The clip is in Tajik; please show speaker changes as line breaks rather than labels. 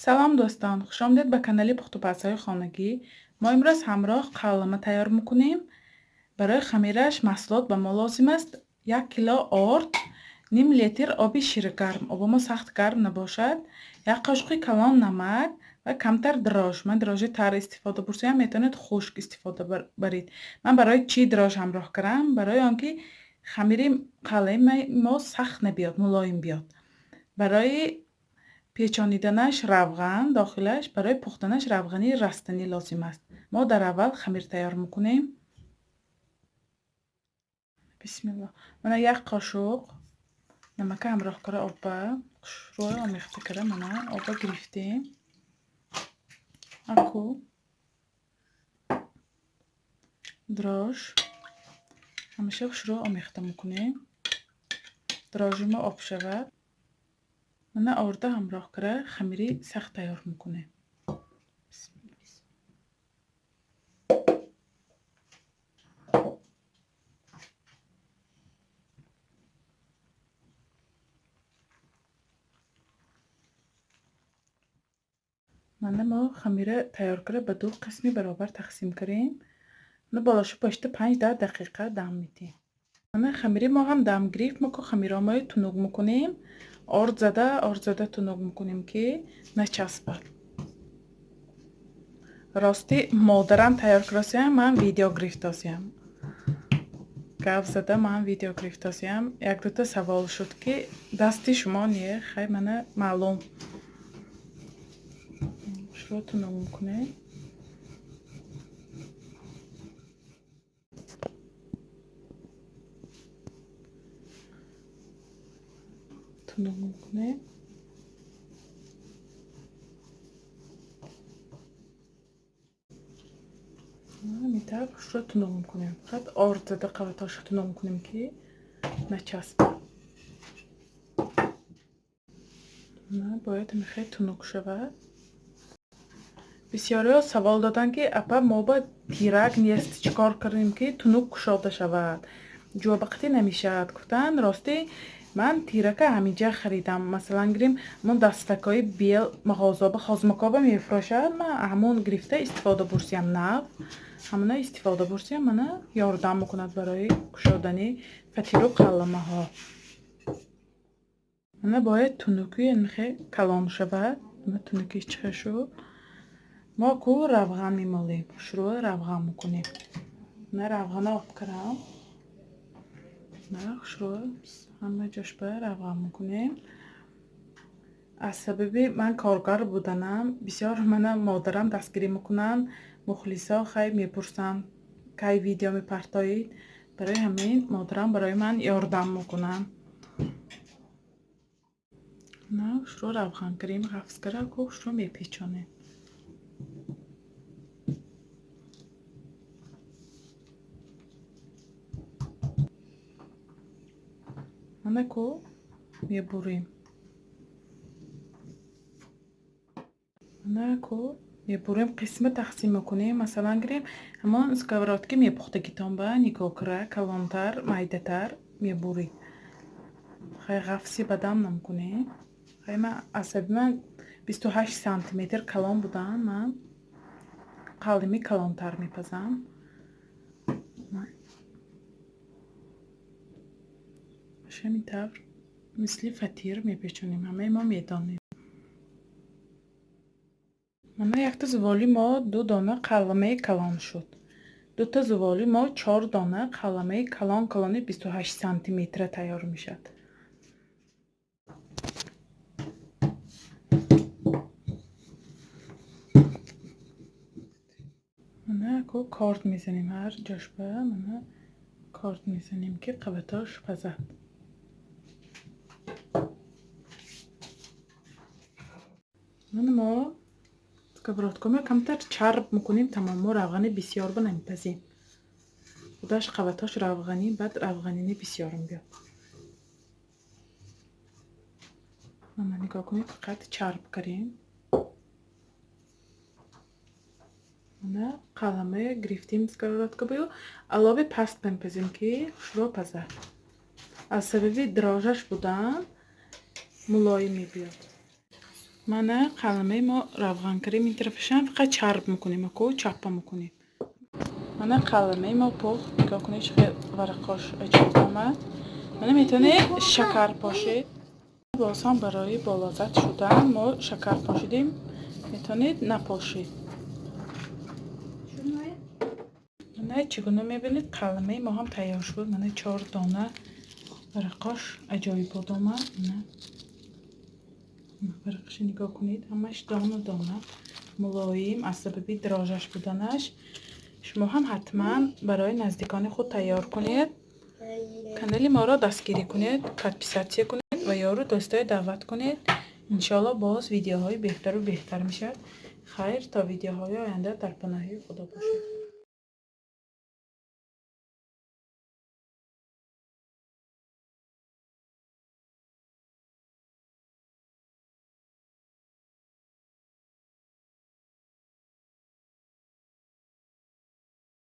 Салом дӯстон, хушомадед ба канали пухтупазҳои хонагӣ. Мо имрӯз ҳамроҳ қаллама тайёр мекунем. Барои хамираш маҳсулот ба мо лозим аст 1 кило орд, ним литр оби ширгарм, оби мо сахт гарм набошад, як қошуқи калон намак ва камтар дрож. Ман дрожи тар истифода бурсаям, метавонед хушк истифода баред. Ман барои чӣ дрож ҳамроҳ кардам? Барои он ки хамири қаллаи мо сахт набиёд, мулоим биёд. Барои печониданаш равған дохилаш, барои пухтанаш равғани растанӣ лозим аст. Мо дар аввал хамир тайёр мекунем. Бисмиллоҳ. Мана як қошуқ намака ҳамроҳ кара обба, хушрӯ омехта кара мана обба гирифтем. Аку дрож ҳамеша хушрӯ омехта мекунем. Дрожи мо об шавад. Мана орда ҳамроҳ кара хамири сахт тайёр мекунем. Мана мо хамира тайёр кара ба ду қисми баробар тақсим кардем. Мана болошу пошта 5-10 дақиқа дам медиҳем. Мана хамири мо ҳам дам гирифт. Мо ку хамиромои тунук мекунем. Орд зада тунук мекунем, ки начаспад. Рости модарам тайёр кардосиям, ман видео гирифтосиям. Гап зада ман видео гирифтосиям. Як дута савол шуд, ки дасти шумо не, хай мана маълум. Шуро тунук мекунем. Тунук мекунем. Ҳамин хушро тунук мекунем. Фақат орд зада қаватҳоша тунук мекунем, ки начаспад. Бояд ҳамин тунук шавад. Бисёриҳо савол доданд, ки апа, мо ба тирак нест, чӣ кор кардем, ки тунук кушода шавад? Ҷобақатӣ намешавад, гуфтанд. Рости ман тирака ҳаминҷа харидам. Масалан гирем, ҳамон дастакҳои бел мағозоба хозмакоба мефурӯшад, ман ҳамон гирифта истифода бурсиям, нав ҳамона истифода бурсиям, мана ёрдам мекунад барои кушодани фатиру қалламаҳо. Мана бояд тунукӣ хе калон шавад. Мана тунукиш чӣ шуд. Мо ку равған мемолем, шурӯъ равған мекунем. Мана равғана об кардам. Хушрӯ ҳама ҷошба равған мекунем. Аз сабаби ман коргар буданам, бисёр мана модарам дастгирӣ мекунанд. Мухлисо хай мепурсанд, кай видео мепартоед. Барои ҳамин модарам барои ман ёрдам мекунанд. Хушрӯ равған кардем, ғафз кара ку хушрӯ мепечонем. Мана ку мебурем. Мана ку мебурем, қисма тақсим мекунем. Масалан гирем, ҳамон сковородки мепухтагитон ба нигоҳ кара, калонтар, майдатар мебуред. Хай ғафси бадам намкунем. Хай ман асаби ман 28 сантиметр калон будан, ман қалими калонтар мепазам. Ҳамин тавр мисли фатир мепечонем. Ҳамаи мо медонем. Мана якта зуволи мо 2 дона қалламаи калон шуд. Дута зуволи мо 4 дона қалламаи калон калони 28 сантиметра тайёр мешавад. Мана ку корд мезанем ҳар ҷошба, мана корд мезанем, ки қабатош пазад. Мана мо сковородкамо камтар чарб мекунем, тамом. Мо равғани бисёр ба намепазем. Худаш қабатҳош равғанӣ, баъд равғанини бисёрам биёд. Мана нигоҳ кунед, фақат чарб кардем. Мана қаламе гирифтем сковородка бою, алови паст мепазем, ки хушрӯ пазад. Аз сабаби дрожаш будан мулоим мебиёд. Мана, қаламаи мо равған кардем, ин тарафашам фақат чарб мекунем, аку чаппа мекунем. Мана, қаламаи мо пухт. Нигоҳ кунед, чӣ хел варақош аҷоиб омад. Мана, метавонед шакар пошед. Боз ҳам барои болаззат шудан мо шакар пошидем, метавонед напошед.
Шуное?
Мана, чӣ гуна мебинед, қаламаи мо ҳам тайёр шуд. Мана, чор дона варақош аҷоибот омад. Мана, варақаша нигоҳ кунед, ҳамаш дона дона, мулоим, аз сабаби дрожжаш буданаш. Шумо ҳам ҳатман барои наздикони худ тайёр кунед. Канали моро дастгирӣ кунед, подписаться кунед ва ёру дӯстое даъват кунед. Иншоалло, боз видеоҳои беҳтару беҳтар мешавад. Хайр, то видеоҳои оянда дар паноҳи Худо бошед.